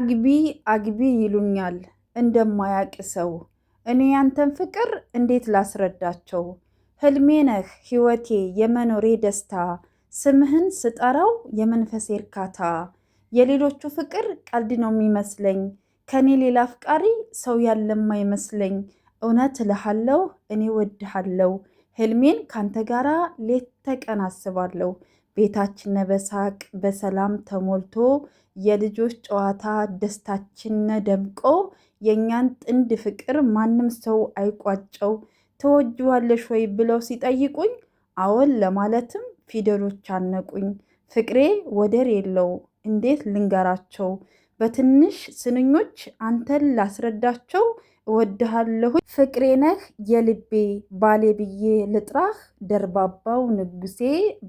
አግቢ አግቢ ይሉኛል እንደማያቅ ሰው፣ እኔ ያንተን ፍቅር እንዴት ላስረዳቸው? ህልሜ ነህ ህይወቴ የመኖሬ ደስታ፣ ስምህን ስጠራው የመንፈሴ እርካታ። የሌሎቹ ፍቅር ቀልድ ነው የሚመስለኝ፣ ከኔ ሌላ አፍቃሪ ሰው ያለም አይመስለኝ። እውነት እልሃለሁ እኔ ወድሃለሁ፣ ህልሜን ካንተ ጋራ ሌት ተቀን አስባለሁ። ቤታችን በሳቅ በሰላም ተሞልቶ የልጆች ጨዋታ ደስታችን ደምቆ የእኛን ጥንድ ፍቅር ማንም ሰው አይቋጨው። ትወጂዋለሽ ወይ ብለው ሲጠይቁኝ አዎን ለማለትም ፊደሎች አነቁኝ። ፍቅሬ ወደር የለው እንዴት ልንገራቸው? በትንሽ ስንኞች አንተን ላስረዳቸው እወድሃለሁ። ፍቅሬ ነህ የልቤ ባሌ ብዬ ልጥራህ ደርባባው ንጉሴ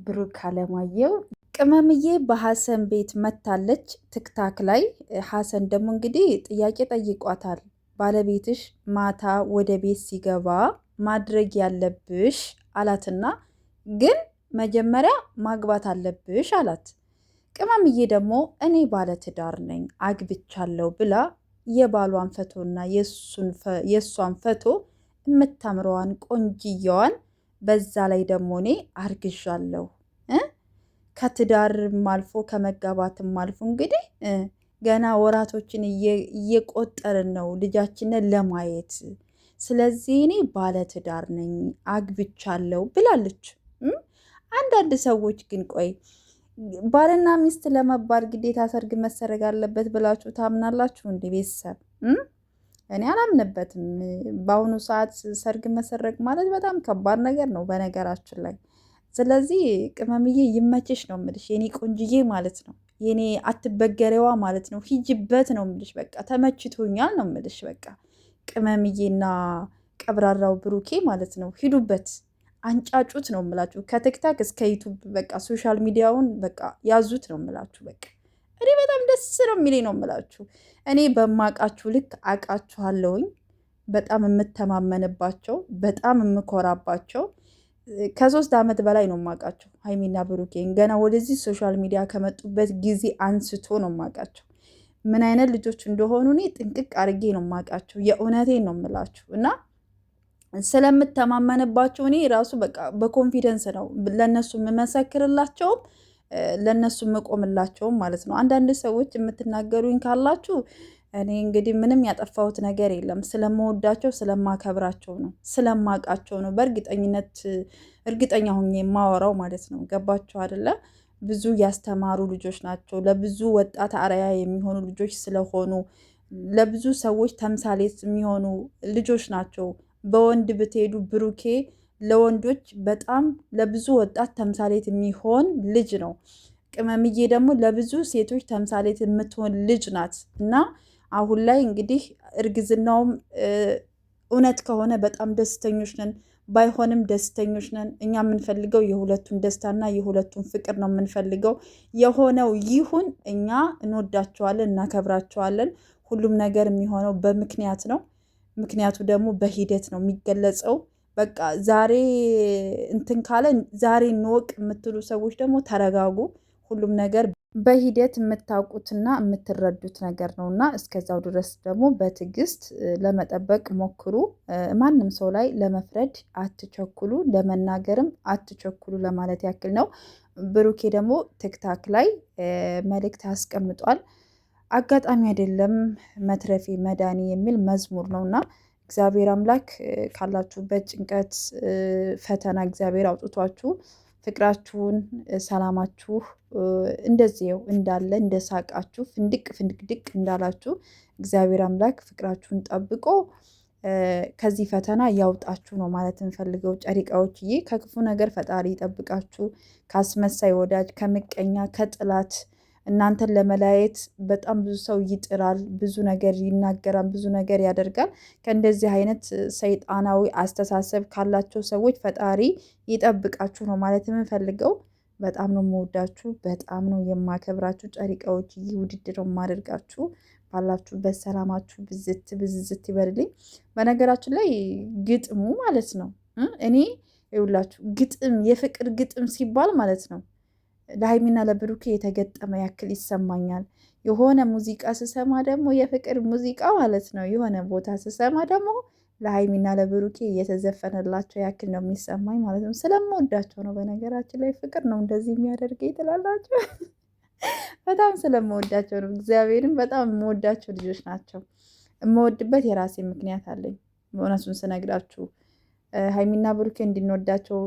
ብሩክ አለማየሁ። ቅመምዬ በሀሰን ቤት መታለች ትክታክ ላይ። ሀሰን ደግሞ እንግዲህ ጥያቄ ጠይቋታል። ባለቤትሽ ማታ ወደ ቤት ሲገባ ማድረግ ያለብሽ አላትና ግን መጀመሪያ ማግባት አለብሽ አላት። ቅመምዬ ደግሞ እኔ ባለትዳር ነኝ አግብቻለሁ ብላ የባሏን ፈቶና የእሷን ፈቶ የምታምረዋን ቆንጅየዋን በዛ ላይ ደግሞ እኔ አርግዣለሁ ከትዳርም አልፎ ከመጋባትም አልፎ እንግዲህ ገና ወራቶችን እየቆጠርን ነው ልጃችንን ለማየት። ስለዚህ እኔ ባለትዳር ነኝ አግብቻለሁ ብላለች። አንዳንድ ሰዎች ግን ቆይ ባልና ሚስት ለመባል ግዴታ ሰርግ መሰረግ አለበት ብላችሁ ታምናላችሁ? እንደ ቤተሰብ እኔ አላምንበትም። በአሁኑ ሰዓት ሰርግ መሰረግ ማለት በጣም ከባድ ነገር ነው በነገራችን ላይ። ስለዚህ ቅመምዬ ይመችሽ ነው የምልሽ፣ የኔ ቆንጅዬ ማለት ነው፣ የኔ አትበገሬዋ ማለት ነው። ሂጅበት ነው የምልሽ። በቃ ተመችቶኛል ነው የምልሽ። በቃ ቅመምዬና ቀብራራው ብሩኬ ማለት ነው ሂዱበት። አንጫጩት ነው የምላችሁ። ከቲክታክ እስከ ዩቱብ በቃ social media ውን በቃ ያዙት ነው የምላችሁ። በቃ እኔ በጣም ደስ ነው የሚለኝ ነው የምላችሁ። እኔ በማቃችሁ ልክ አቃችኋለሁኝ። በጣም የምተማመንባቸው፣ በጣም የምኮራባቸው ከ3 ዓመት በላይ ነው የማውቃቸው ሀይሚና ብሩኬን ገና ወደዚህ social media ከመጡበት ጊዜ አንስቶ ነው የማውቃቸው። ምን አይነት ልጆች እንደሆኑ እኔ ጥንቅቅ አድርጌ ነው የማውቃቸው። የእውነቴን ነው የምላችሁ እና ስለምተማመንባቸው እኔ ራሱ በቃ በ confidence ነው ለእነሱ የምመሰክርላቸውም ለእነሱ የምቆምላቸውም ማለት ነው። አንዳንድ ሰዎች የምትናገሩኝ ካላችሁ እኔ እንግዲህ ምንም ያጠፋሁት ነገር የለም። ስለምወዳቸው ስለማከብራቸው ነው፣ ስለማውቃቸው ነው። በእርግጠኝነት እርግጠኛ ሁኜ የማወራው ማለት ነው። ገባችሁ አይደለ? ብዙ ያስተማሩ ልጆች ናቸው። ለብዙ ወጣት አርአያ የሚሆኑ ልጆች ስለሆኑ ለብዙ ሰዎች ተምሳሌት የሚሆኑ ልጆች ናቸው። በወንድ ብትሄዱ ብሩኬ ለወንዶች በጣም ለብዙ ወጣት ተምሳሌት የሚሆን ልጅ ነው። ቅመምዬ ደግሞ ለብዙ ሴቶች ተምሳሌት የምትሆን ልጅ ናት እና አሁን ላይ እንግዲህ እርግዝናውም እውነት ከሆነ በጣም ደስተኞች ነን፣ ባይሆንም ደስተኞች ነን። እኛ የምንፈልገው የሁለቱን ደስታና የሁለቱን ፍቅር ነው የምንፈልገው። የሆነው ይሁን፣ እኛ እንወዳቸዋለን፣ እናከብራቸዋለን። ሁሉም ነገር የሚሆነው በምክንያት ነው። ምክንያቱ ደግሞ በሂደት ነው የሚገለጸው። በቃ ዛሬ እንትን ካለ ዛሬ እንወቅ የምትሉ ሰዎች ደግሞ ተረጋጉ። ሁሉም ነገር በሂደት የምታውቁትና የምትረዱት ነገር ነው እና እስከዛው ድረስ ደግሞ በትዕግስት ለመጠበቅ ሞክሩ። ማንም ሰው ላይ ለመፍረድ አትቸኩሉ፣ ለመናገርም አትቸኩሉ ለማለት ያክል ነው። ብሩኬ ደግሞ ቲክታክ ላይ መልእክት አስቀምጧል። አጋጣሚ አይደለም መትረፌ መዳኔ የሚል መዝሙር ነው እና እግዚአብሔር አምላክ ካላችሁበት ጭንቀት፣ ፈተና እግዚአብሔር አውጥቷችሁ ፍቅራችሁን፣ ሰላማችሁ እንደዚያው እንዳለ እንደሳቃችሁ ፍንድቅ ፍንድቅድቅ እንዳላችሁ እግዚአብሔር አምላክ ፍቅራችሁን ጠብቆ ከዚህ ፈተና ያውጣችሁ ነው ማለት እንፈልገው። ጨሪቃዎችዬ ከክፉ ነገር ፈጣሪ ይጠብቃችሁ፣ ከአስመሳይ ወዳጅ፣ ከምቀኛ፣ ከጥላት እናንተን ለመለያየት በጣም ብዙ ሰው ይጥራል፣ ብዙ ነገር ይናገራል፣ ብዙ ነገር ያደርጋል። ከእንደዚህ አይነት ሰይጣናዊ አስተሳሰብ ካላቸው ሰዎች ፈጣሪ ይጠብቃችሁ ነው ማለት የምንፈልገው። በጣም ነው የምወዳችሁ፣ በጣም ነው የማከብራችሁ። ጨሪቃዎች ይህ ውድድር የማደርጋችሁ ባላችሁበት ሰላማችሁ ብዝት ብዝዝት ይበልልኝ። በነገራችን ላይ ግጥሙ ማለት ነው እኔ ይውላችሁ ግጥም የፍቅር ግጥም ሲባል ማለት ነው ለሀይሚና ለብሩኬ የተገጠመ ያክል ይሰማኛል። የሆነ ሙዚቃ ስሰማ ደግሞ የፍቅር ሙዚቃ ማለት ነው፣ የሆነ ቦታ ስሰማ ደግሞ ለሀይሚና ለብሩኬ እየተዘፈነላቸው ያክል ነው የሚሰማኝ ማለት ነው። ስለምወዳቸው ነው። በነገራችን ላይ ፍቅር ነው እንደዚህ የሚያደርገኝ ትላላችሁ። በጣም ስለምወዳቸው ነው። እግዚአብሔርን በጣም የምወዳቸው ልጆች ናቸው። የምወድበት የራሴ ምክንያት አለኝ። እውነቱን ስነግራችሁ ሀይሚና ብሩኬ እንድንወዳቸው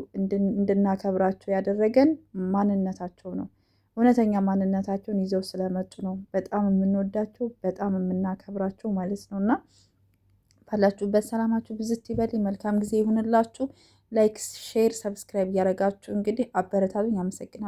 እንድናከብራቸው ያደረገን ማንነታቸው ነው። እውነተኛ ማንነታቸውን ይዘው ስለመጡ ነው በጣም የምንወዳቸው በጣም የምናከብራቸው ማለት ነው። እና ባላችሁበት ሰላማችሁ ብዝት ይበል። መልካም ጊዜ ይሁንላችሁ። Like፣ share፣ subscribe እያደረጋችሁ እንግዲህ አበረታቱኝ። አመሰግናለሁ።